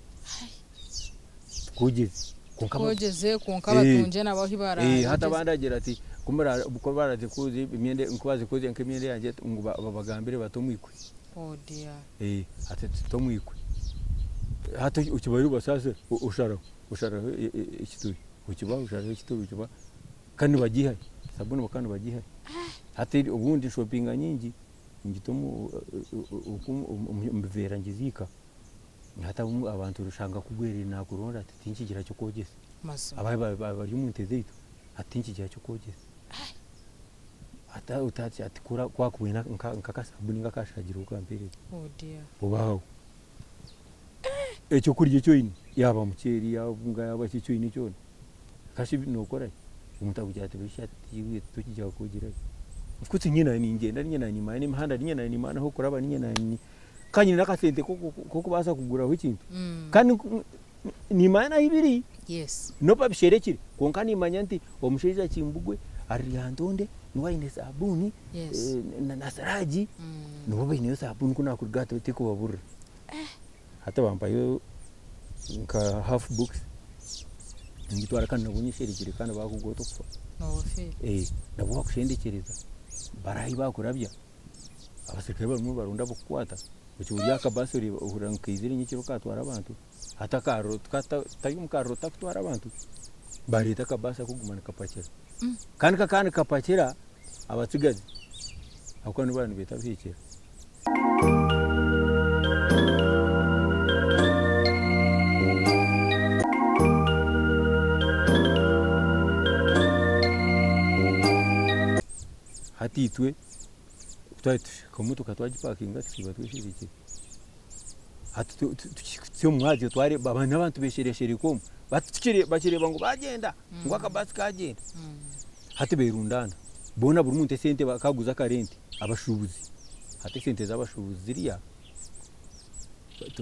Tukwogyeze. Kwonka Tukwogyeze kwonka batungye nabo ahu Eh, hati abandi agira ati ku mura- ku baraze kwozya emyenda ku baraze kwozya nk'emyenda yangye ngu babagambire bati omwikwe. Oh dear. Eh, ati tute omwikwe. Hati okibaire obasaasira osharaho osharaho ekituri okibaha osharaho ekituri okibaha kandi nibagiihayo sabuuni bakaba nibagiihayo. Hati obundi nshopinga nyingi ngita omu omu biveera ngiziika. Hati abamwe abantu oshanga akugwere nakuronda ati tinkigira ky'okwogyesa. Mazima. Abari omu nte zaitu ati tinkigira ky'okwogyesa. Ati ati ati ku wakubwine nk'akasabuni nk'akashagire okampereza. Oh dear. Obaho. Ekyokurya eki oine yaaba muceeri yaaba obunga yaaba ki eki oine kyona. Kashi nookora ki? Omuntu akugira ati busha iwe tokigira kugira ki? Of course nyowe naanye ningyenda niinye naanye nimanya n'emihanda niinye naanye nimanya n'ah'okuraba niinye naanye ka nyine n'akasente k'okubaasa kuguraho ekintu. Kandi nimanya n'ahu biri. Yes. N'obu babisherekire kwonka nimanya nti omushaija Kimbugwe ari Lyantonde niwe aine sabuuni Yes. na Siraji nibo baineyo sabuuni ku naakuruga aha tikubaburira. Hati bampayo nka half box ningitwara kandi nabwo nyesherekire kandi baakugota okufa. Nooba ofiire. Nabwo bakushendekyereza bari ahi baakurabya. Abaserukare barimu nibaronda ab'okukwata, okiba ori aha kabaasi oreeba ohurira ngu kaizire nyekiro kaatwara abantu, hati akariro tutari omu kariro tutarikutwara abantu, bareeta akabaasi ak'okuguma nikapakira. Kandi kakaba nikapakira abatsigazi ahabw'okuba nibo baabaire nibeeta abaheekyera. Hati itwe ku twaba tuhika emotoka twagipakinga tusiiba twesherekire. Hati tukihitsya omu mwazyo twareeba n'abantu besheresherekwa omwo bakireeba ngu bagyenda ngu akabaasi kagyenda. Hati berundaana boona buri muntu esente akaguza akarenti abashuubuzi hati esente z'abashuubuzi ziriya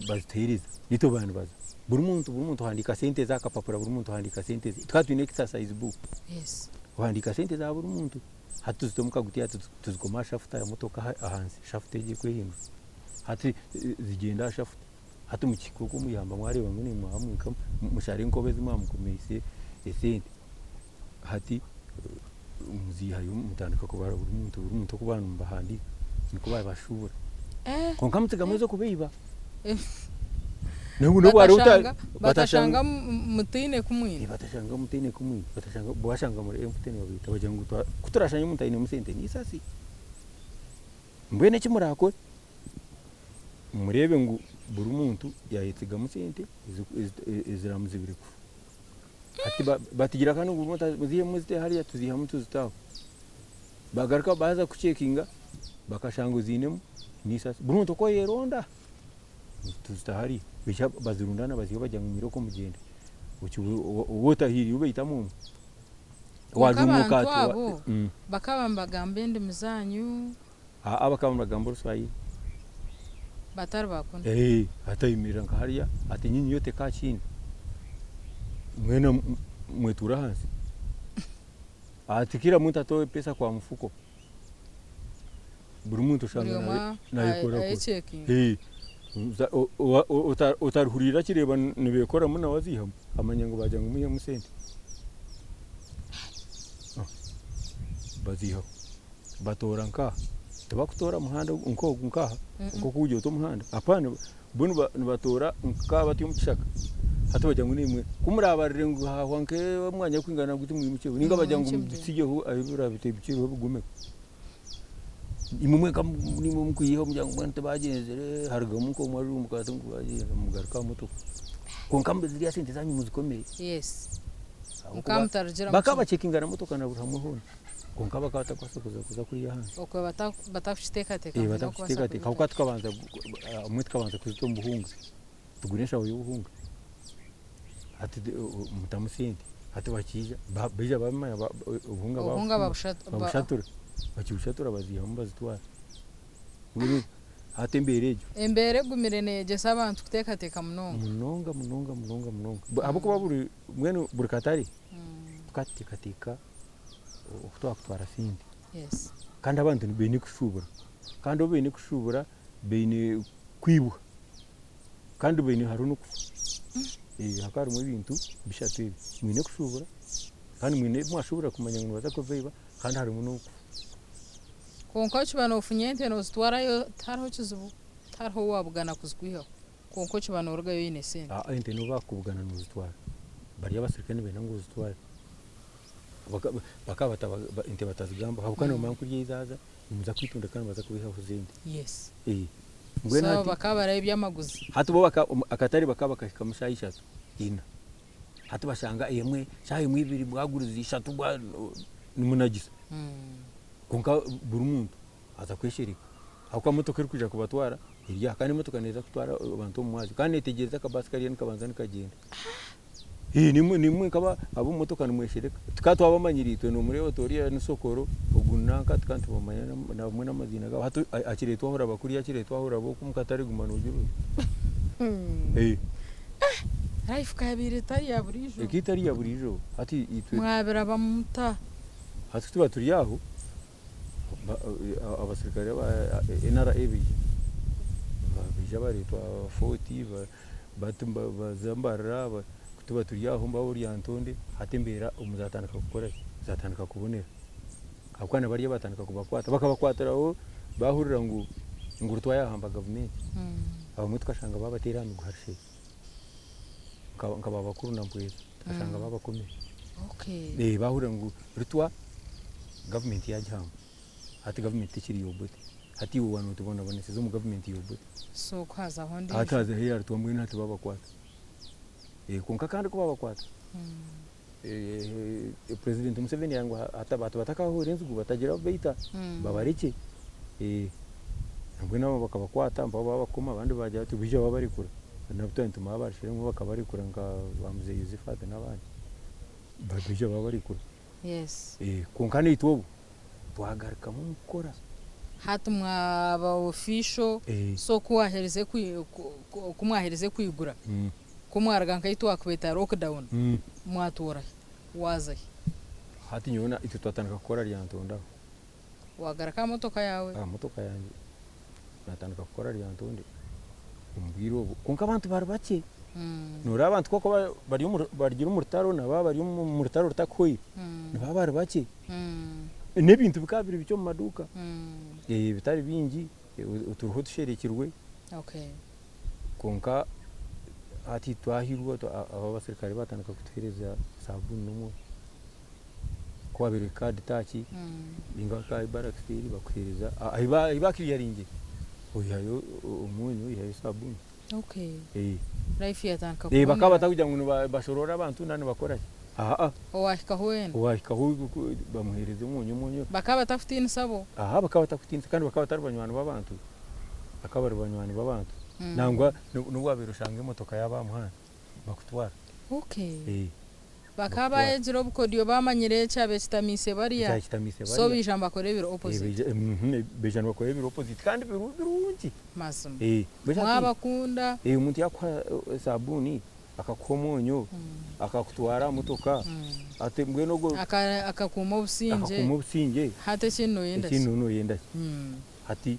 bazituheereza naitwe baaba nibaza. Buri muntu buri muntu ohandiika sente ze aha kapapura buri muntu ohandiika sente ze. Tukaba twine exercise book ohandiika sente za buri muntu. Hati tuzita omu kagutiya tuzikoma aha shafuta ya motoka ahansi, shafuta egyo ekwehindura. Hati zigyenda aha shafuta. Hati mukihika okwo omu ihamba mwareeba ngu naimwe mwaba mwinka mushare enkobe ezi mwamukomeise esente. Hati muziihayo mutandika kubara buri muntu buri muntu oku baaba nimubahandiika nikwo babashuubura. Kwonka mutsigamu ez'okubaiba. Batashanga mutaine ku mwine. Batashanga mutaine ku mwine. Bashanga muri empty nibabaita bagira ngu ku turashange omuntu ainemu sente n'eisasi. Mbwenu eki murakore, mureebe ngu buri muntu yayetsigamu sente eziramuzibire kufa. Hati batugira kandi ngu muzihemu muzite hariya tuzihamu tuzita aho. Bagaruka baaza kucekinga bakashanga oziinemu n'eisasi. Buri muntu oku ayeronda. Tuzita hariya baija bazirundaana baziiha bagira ngu mwirooko mugyende. Waaba otahiire obaitamu omwe. Kwonka abantu abo bakaba nibagamba endimi zaanyu? Aa bakaba nibagamba Oruswahili. Batari ba kunu? Hati ayemerera nka hariya ati nyinyi yote kaa chini mwena mwetuure ahansi. Ati kila muntu atoe pesa kwa mufuko. Buri muntu Buri oshanga omwe nayekorakora. ayecekinga. Otarihurira akireeba nibekoramu nawe aziihamu amanya ngu baagira ngu mwihemu sente. Baziihaho batoora nkaha, tibakutoora muhanda nk'ogu nkaha nk'oku wagira oti omuhanda hapana bo nibatoora nkaha bati omu kishaka hati bagira ngu naimwe ku murabarire ngu hahwa nk'omwanya gurikwingana guti mwimukyeho ninga bagira ngu mubitsigyeho ahu biraabe bikiriho bigumeho. Imwe mwenka nimwe mukwihaho mugira ngu mbwenu tibagyenzire harugamu nk'omwe ajumbuka ati ngu bagyenda mugaruke aha motoka. Kwonka ziriya sente zanyu muzikomere. Yes. Ahabw'okuba Mukaba mutarugiramu bakaba kimwe. bacekinga na motoka na buri hamwe hoona kwonka bakaba batakubaasa kuza kuza kuriya ahansi. Okwe batakukiteekateeka ngu n'okubaasa Batakukiteekateeka kubita. ahabw'okuba tukabanza obumwe tukabanza kuzita omu buhunga tugura enshaho y'obuhunga hati mutamu sente hati bakiija baija babimanya obuhunga Obuhunga babushatura bakibushatura baziihamu bazitwara mbwenu hati embeera egyo. Embeera egumire neyegyesa abantu kuteekateeka munonga. Munonga munonga munonga munonga ahabw'okuba buri mbwenu buri katare tukatuteekateeka oku twakutwara sente Yes. kandi abantu baine kushuubura kandi obu baine kushuubura baine kwibwa. Kandi baine hariho n'okufa. Hakaba harimu ebintu bishatu ebi, mwine kushuubura kandi mwine ebi mwashuubura kumanya ngu nibaza kubaiba kandi harimu n'okufa. Kwonka okiba noofunya ente noozitwarayo tihariho kizibu, tihariho owaabugana kuzikwihaho. Kwonka okiba noorugayo oine esente. Ente n'obu baakubugana noozitwara, bari abasirikare nibenda ngu ozitware. Bakaba ente batazigambaho ahabw'okuba nibamanya ngu kuriya ei zaaza nimuza kwitunda kandi nibaza kubaihaho zente. Yes. Mbwenu So hati bakaba baraba eby'amaguzi. Hati bo akatare bakaba bakahikamu shaaha ishatu, ina. Hati bashanga emwe, shaaha emwe ibiri bwaguriza ishatu nimunagisa. Kwonka buri muntu aza kweshereka ahabw'okuba motoka erikwija kubatwara eri aha kandi emotoka neeza kutwara abantu omu mwazyo kandi neetegyereza akabaasi kariya nikabanza nikagyenda. Nimwe nk'ab'omu motoka nimweshereka. Tukaba twabamanyire itwe noomureeba oti oriya ni Sokoro, ogu ni nanka tukaba nitubamanya nabamwe n'amaziina gaabo. Hati akireetwa aho oraba kuriya akireetwa aho oraba oku omu katare guma noogira oti. Life ka yabaire etari ya buriijo. Ekaba etari ya buriijo. Hati itwe. Mwabirabamu muta? Hati ku tuba turi aho, abasirikare aba NRA baija, baija bareetwa Fort baza Mbarara, ku tuba turi aho mbaho Lyantonde, hati embeera omu zatandika kukora ki, zatandika kubonera. Ahabw'okuba na bariya batandika kubakwata, bakabakwatiraho baahurira ngu Rutwa yaahamba gavumenti, abamwe tukashanga baabateera aha miguha rusheere. Nka ba bakuru na Mpweza tukashanga babakomire. Bahurira ngu Rutwa gavumenti yagihamba hati gavumenti tekiri ya Obote hati iwe waaba notubonaboneseza omu gavumenti ya Obote. So ku hazaho endiijo. Hati hazaho eya Rutwa mbwenu hati babakwata. Kwonka kandi ku babakwata President Museveni yaagira ngu hati abantu batakahoora enzigu batagira abu baita babarekye. Mbwenu abo bakabakwata mpaho babakoma abandi baagira bati baija babarekura. Nabu twaba nitumanya abarishiremu bakabarekura nka ba Mzee Yosephat n'abandi baija babarekura. Yes. Kwonka naitwe obwo twagarukamu omu kukora. Hati mwaba official so ku waherize ku mwaherize kwigura ku mwaruga nka ahi twakubeeta lockdown mwatoora hi? Waaza hi? Hati nyowe itwe twatandika kukora Lyantonde aho. Wagaruka aha motoka yaawe? Aha motoka yangye natandika kukora Lyantonde omu bwire obwo kwonka abantu bari bakye. Noreeba abantu ku barikuba bari omu rutaro nababa bari omu rutaro rutakuhwaire nibaba bari bakye. N'ebintu bikaba biri bikye omu maduuka bitari bingi turiho tusherekirwe kwonka hati twahirwa abo abasirikare batandika kutuheereza sabuuni n'omwooyo. Ku waabaire ohika aha ditaaki ninga nka ahi barakisi eri bakuheereza ahi baakiriyaringire oihayo omwonyo oihayo sabuuni. Life yatandika Bakaba kubonera. batakugira ngu nibashoroora abantu nari nibakora ki aa. Owaahikaho weena. Owaahikaho bamuheereza omwonyo omwonyo. Bakaba batakutiinisa bo? Aha bakaba batakutiinisa kandi bakaba batari banywani b'abantu. Bakaba bari banywani b'abantu. Nangwa n'obu waabaire oshanga emotoka yaabo aha muhanda bakutwara. Bakaba bayegire obukodyo bamanyire ekyabaire kitamiise bariya Ekyakitamiise so bariya. baija nibakora ebiri opposite. Baija nibakora ebiri opposite kandi birungi. Mazima. Mbwenu hati Mwabakunda. omuntu yakuha sabuuni, akakuha omwonyo, akakutwara aha motoka, ati mbwenu ogwo Akakuuma obusingye. Akakuuma obusingye. Hati ekindi noyenda ki? Ekindi noyenda ki? Hati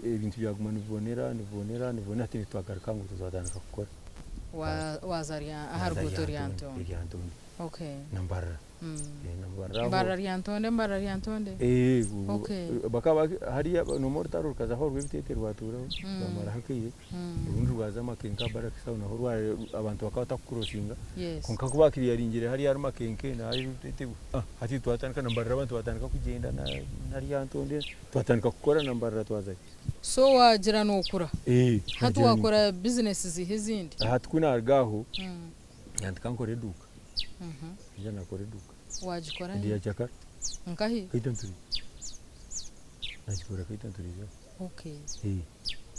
ebintu byaguma nibibonera, nibibonera, nibibonera hati nitwagaruka ngu twatandika kukora. Waaza aha ruguuto Lyantonde. Lyantonde. Okay. Na Mbarara. Na Mbarara aho. Mbarara Lyantonde, Mbarara Lyantonde? Okay. Bakaba hariya noomanya orutaro rukazaho orw'ebiteete rwatuuraho rwamaraho akaire, orundi rwaza Makenke aha Barracks aho naho abantu bakaba batakukurosinga. Yes. Kwonka ku baakiriyaringire hariya ahari Makenke na hariya ebiteete, hati twatandika na Mbarara abantu batandika kugyenda na Lyantonde. Twatandika kukora na Mbarara twazayo. So wagira nokura? Hati wakora bizinesi ziiha ezindi? Hati ku naruga aho, nantandika nkora eduuka. Naija nakora eduuka. Wagikora hi? Ndi ya Kyakara. Nkahi? Kaitanturizi. Nagikora Kaitanturizi aho. Okay.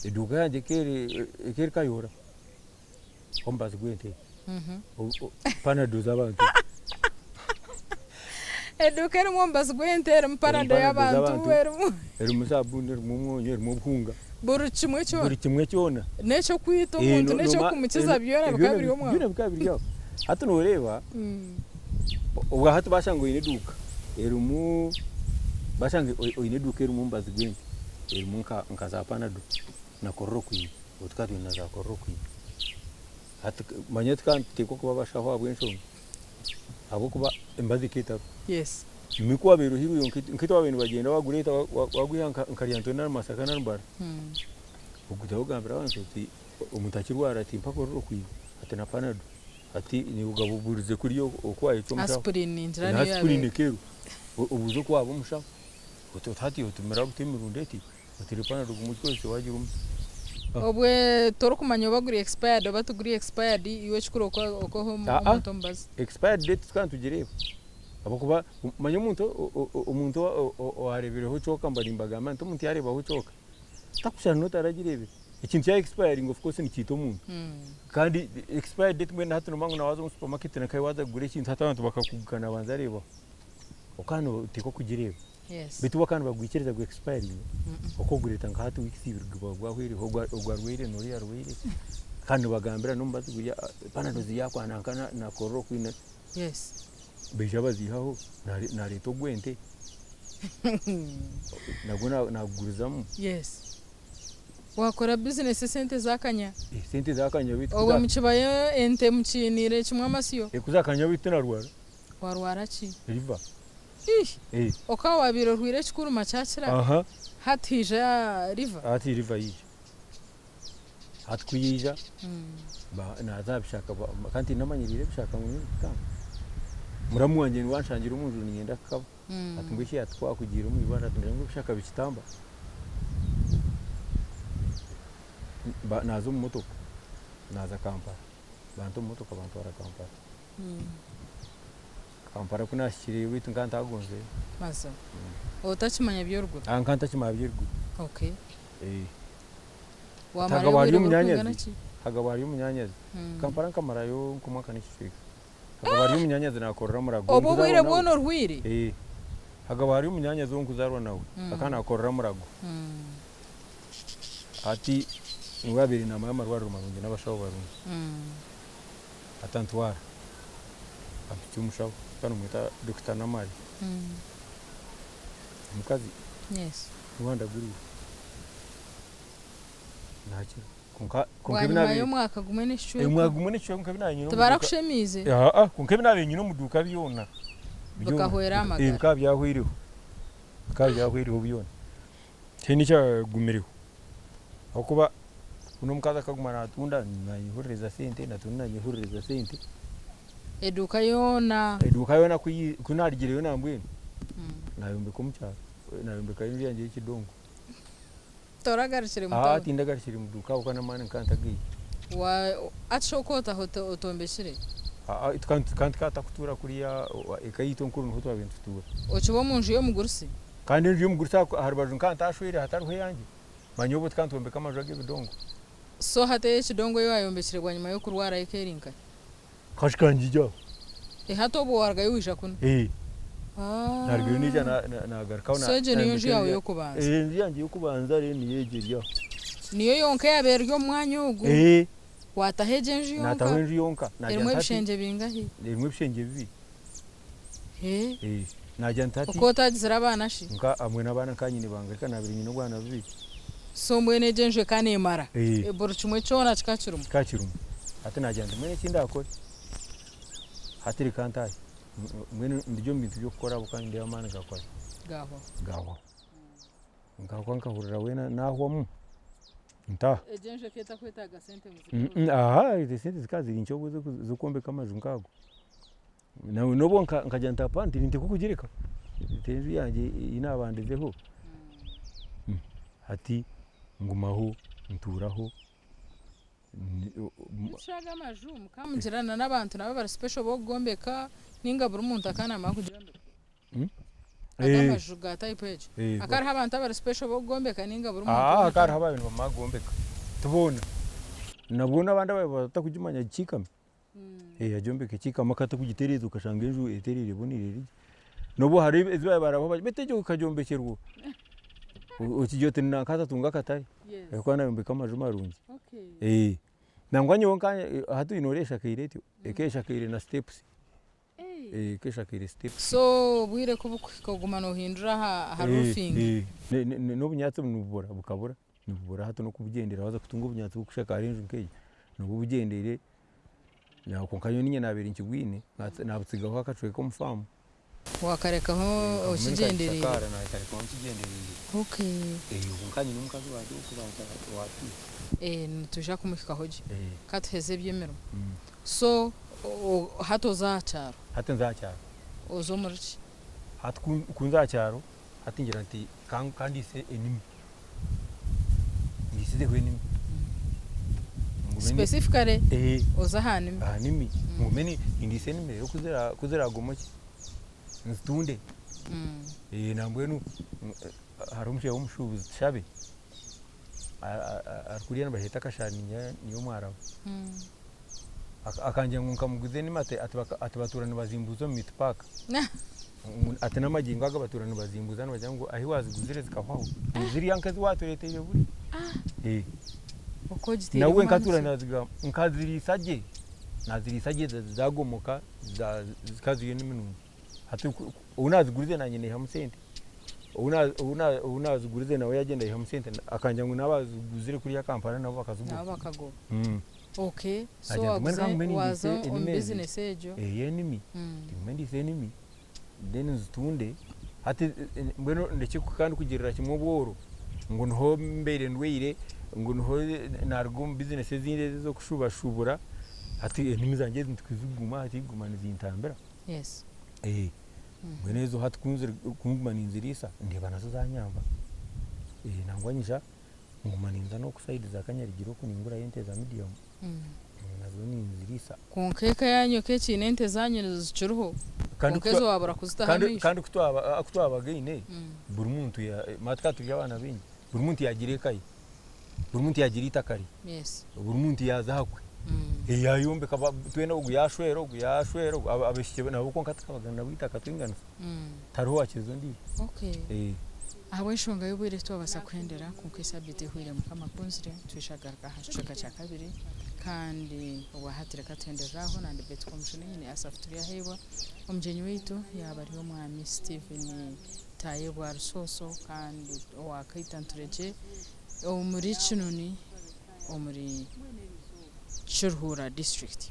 Eduuka yangye ekeri Kayihura, omubazi gw'ente. Panado z'abantu. Eduuka erimu omubazi gw'ente, erimu panado y'abantu, erimu. Erimu sabuuni, erimu omwonyo, erimu obuhunga. Buri kimwe kyona. Buri kimwe kyona. N'eky'okwita omuntu n'eky'okumukiza byona bikaba biri omwo. Byona bikaba biri aho. Hati nooreeba, obwa hati bashanga oine eduuka erimu, bashanga oine eduuka erimu omubazi gw'ente, erimu nka za panado na chloroquine, obwo tukaba twine na za chloroquine. Hati manya tukaba nituteekwa kuba abashaho ahabw'enshonga ahabw'okuba emibazi ekaba etariho. Yes. Imwe ku wabaire ohairweyo nka itwe ababaire nibagyenda wagureeta wagwiha nka Lyantonde nari Masaka nari Mbarara, oguzaho ogambira abantu oti omuntu akirwara ati mpa chloroquine ati na panado ati naiwe ogaba obuurize kuriya oku wayecwa omushaho. Aspirin ningira Na niyo aspirin yabaire. ekeerwa obuuze oku waaba omushaho oti hati otumira buta emirundi eti. Oteire panado ogume ogikozese wagira omutwe. Obwe torikumanya oba guri expired oba tiguri expired iwe ekikuru okuha Aa omuntu omubazi. Expired date tukaba nitugireeba. Ahabw'okuba manya omuntu omuntu owareebireho kyoka mba nimbagamba nti omuntu yaareebaho kyoka takushushana n'otaragireebire. Ekintu kya expiringa of course nikiita omuntu kandi expiry date mbwenu hati noomanya ngu waaza omu supermarket nka waaza kugura ekintu hati abantu bakakuguka nabanza areebaho okaba nooteekwa kugireeba. Beitu bo bakaba nibagwikiriza gu expiringe oku ogureeta nka hati weeks ibiri guba gwahweireho ogu arwaire n'oriya arwaire kandi nibagambira n'omubazi guri panado ziri aha kwa nanka na chloroquine. Baija baziihaho naareeta ogw'ente nagwo naagugurizamu. Yes. Waakora bizinesi esente zaakanya. Esente zaakanya beitu. Obwo mukibayo ente mukiiniire kimwe amasyo. Ku zaakanya beitu tinarwara. Warwara ki? Liver. Ih! Okaba waabaire orwaire ekikuruma kyakira, hati haija liver? Hati liver yaija. Hati ku yaija, naaza aha bishaka kandi tindamanyiriire ebishaka ngu n'ebikutamba. Muramu wangye niwe anshangire omu nju niinyenda kukaba. Ati mbwenu shi ati ku waakugiire omu irwariro ati noogira ngu ebishaka bikitamba? Naaza omu motoka, naaza Kampala. Banta omu motoka bantwara Kampala. Kampala ku naahikireyo beitu nkaba ntagonzeyo. Mazima. Otakimanya by'oruguru? Nkaba ntakimanya by'eruguru. Okay. Wamarayo Hakaba hariyo obwire burikwingana omunyanyazi, ki? hakaba hariyo omunyanyazi. Kampala nkamarayo nk'omwaka n'ekicweka. Hakaba hariyo omunyanyazi naakorera Murago Obwo ou obwire nkuzaarwa nawe. bwona orwaire? Hakaba hariyo omunyanyazi ou nkuzaarwa nawe, akaba naakorera Murago. Hati niwe yaabaire naamanya amarwariro marungi n'abashaho barungi. Hati antwara, ampitsya omushaho, bakaba nibamweta Dokita Namari. Omukazi niwe andaguriire. Naakira. Kwonka kwonka ebi Bwanyima naabaire y'omwaka gumwe n'ekicweka. Omwaka gumwe n'ekicweka kwonka ebi naabaire nyine omu duuka. Tibarakushemiize? Aa, kwonka ebi naabaire nyine omu duuka byona, byona Bikahwera amagara. bikaba byahweireho. Bikaba byahweireho byona. Tihaine ekyagumireho. Ahabw'okuba onu omukazi akaguma naatunda naanyehurereza sente, naatunda naanyehurereza sente. Eduuka yoona. Eduuka yoona ku naarugireyo nambwenu, naayombeka omu kyaro, naayombekayo enju yangye y'ekidongo. Toragarukire mu Aa tawuni? tindagarukire mu duuka ahabw'okuba n'amaani nkaba ntagaine. Wa hati shi oku otaha otombekire? Aa tukaba tukaba tutakutuura kuriya eka yaitu enkuru niho twabaire nitutuura. Okiba omu nju y'omugurusi? Kandi enju y'omugurusi aha rubaju nkaba ntashweire hatariho eyangye. Manya obwo tukaba nitwombeka amaju ag'ebidongo. So hati ey'ekidongo ei wayombekire bwanyima y'okurwara eka eri nkahi? Nkashika ngigya aho. Eh hati obwo warugayo waija kunu? Eh. Narugayo naija nagarukaho. So egyo niyo nju yaawe y'okubanza? Eh enju yangye y'okubanza reero niyo egyo eri aho. Niyo yonka eyabaire eri omu mwanya ogu? Eh. Waataho egyo enju yonka? Naataho enju yonka. Erimu ebishengye bingahi? Erimu ebishengye bibiri. Eh. Eh. Naagira nti hati. Okaba otagizire abaana shi? Nka mbwenu abaana nka nyine bangahi ka naabaire nyine obwana bubiri. So mbwenu egyo enju ekaba neemara? Eh. Buri kimwe kyona kikaba kirimu? Kikaba kirimu. Hati naagira nti mbwenu eki ndaakore, hati reka ntaahe. Mbwenu ndi omu bintu by'okukora ahabw'okuba nindeeba amaani gaakora ki? Gaahwaho. Gaahwaho. Nkahwa nkahurira weena naahwamu, ntaaha. Egyo enju ekaba etakwetaaga sente ngu zikore? Aha, esente zikaba ziri nkye obwo z'okwombeka amaju nk'ago. N'obwo nkagira nti hapana tinteekwa kugireka, eti enju yangye ei naabandizeho. Hati ngumaho ntuuraho. Beitu shi ago amaju mukaba mugira na n'abantu nabo abari special b'okugombeka ninga buri muntu akaba naamanya kugyombeka? Ago amaju ga type egyo hakaba hariho abantu abari special b'okugombeka ninga buri muntu Aa hakaba hariho abaabaire nibamanya kugombeka ti boona. Nabwo n'abandi abaabaire batakugimanya kiikami. Agyombeka ekiikama akatakugitereeza okashanga enju etereire eboneire eri gye. N'obu hariho ezi baabaire barabaho bati beitu egyo ekagyombekyerwa oha? Okigira oti nanka atatunga akatare ahabw'okuba naayombeka amaju marungi. Nangwa nyowe nkanye hati nooreeba eshakaire etyo, ekaba eshakaire na sitepusi. Ekaba eshakaire sitepusi. So obwire ku burikuhika oguma noohindura aha roofing? N'obunyaatsi nibubura bukabura. Nibubura hati n'okubugyendera waaza kutunga obunyaatsi bw'okushakaara enju nk'egyo nooba obugyendeire kwonka nyowe niinye naabaire nkibwine naabutsigaho akacweka omu faamu. Waakarekaho okigyendereire? Nkashakaara naakarekaho nkigyendereire. Okay. Kwonka nyine omukazi wangye ow'okubanza owaatwire. Nitwija kumuhikaho gye. Ka tuheze eby'emirimo. So hati oza aha kyaro? Hati nza aha kyaro. Oza omuri ki? Hati ku nza aha kyaro, hati ngira nti ka ndiise enimi. Ndiisizeho enimi. Specifically oze aha nimi. Aha nimi. Ngume nindiisa enimi reero ku ziraagomokye. Nzitunde. Nambwenu hariho omushaija w'omushuubuzi Tushabe arikuriya nibaheeta akashaani niyo omwarabu. Akangira ngu nkamuguza enimi ati batuura nibazimbuuza omu meat park. Ati n'amagingo aga batuura nibazimbuuza nibagira ngu ahi waziguzire zikahwaho. Ziriya nk'ezi watureeteire buri. Nawe nkatuura nazigamba nkaziriisa gye, naziriisa gye zagomoka zikaba ziri enimi nungi. Hati ou nazigurize nanye naihamu sente, ou nazigurize nawe yagyenda yaihamu sente akangira ngu naaba aziguzire kuriya Kampala nabo bakazigura. Nabo bakagoba. Okay, so waza omu bizinesi egyo. Ey'enimi, ngume ndiise enimi then nzitunde hati mbwenu ndekye kandi kugirira kimwe obworo ngu niho mbaire ndwaire ngu niho naruga omu bizinesi ezindi ezi ez'okushubashubura hati enimi zangye ezi tikuziguma hati kuguma nizintambira. Yes. Mbwenu ezo hati kunguma ninziriisa ndeeba nazo zanyamba. Nangwa nyija nguma ninza n'oku sayidi za Kanyarigiro oku ningurayo ente za medium nazo ninziriisa. Kwonka eka yaanyu eka ekiine ente zaanyu nizo zikiriho kwonka ezo waabura kuzitaho amaisho. Kandi ku twabagaine buri muntu manya tukaba turi abaana baingi, buri muntu yaagira eka ye. Buri muntu yaagira eitaka rye. Yes. Buri muntu yaaza ahakwe. Yaayombeka twena ogu yaashwera ogu yaashwera ogu abaishiki nabo kwonka tukabagana nabo eitaka twinganisa. Tihariho owaakiriza ondiijo. Okay. Ahabw'enshonga y'obwire titwabaasa kuhendera kwonka esabiiti ehweire Mukama akunzire twija kugaruka aha kicweka kya kabiri kandi obwahati reka tuhenderere aho nandi Betty Kwomushana nyine Asaph Turyaheebwa omugyenyi waitu yaaba ari omwami Stephen Tayebwa Rusooso kandi owa Kaita Nturegye omuri Kinoni omuri Kiruhura district.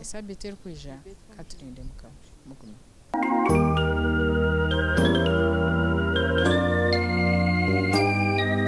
Esabiiti erikwija katurinde Mukama. Mugume.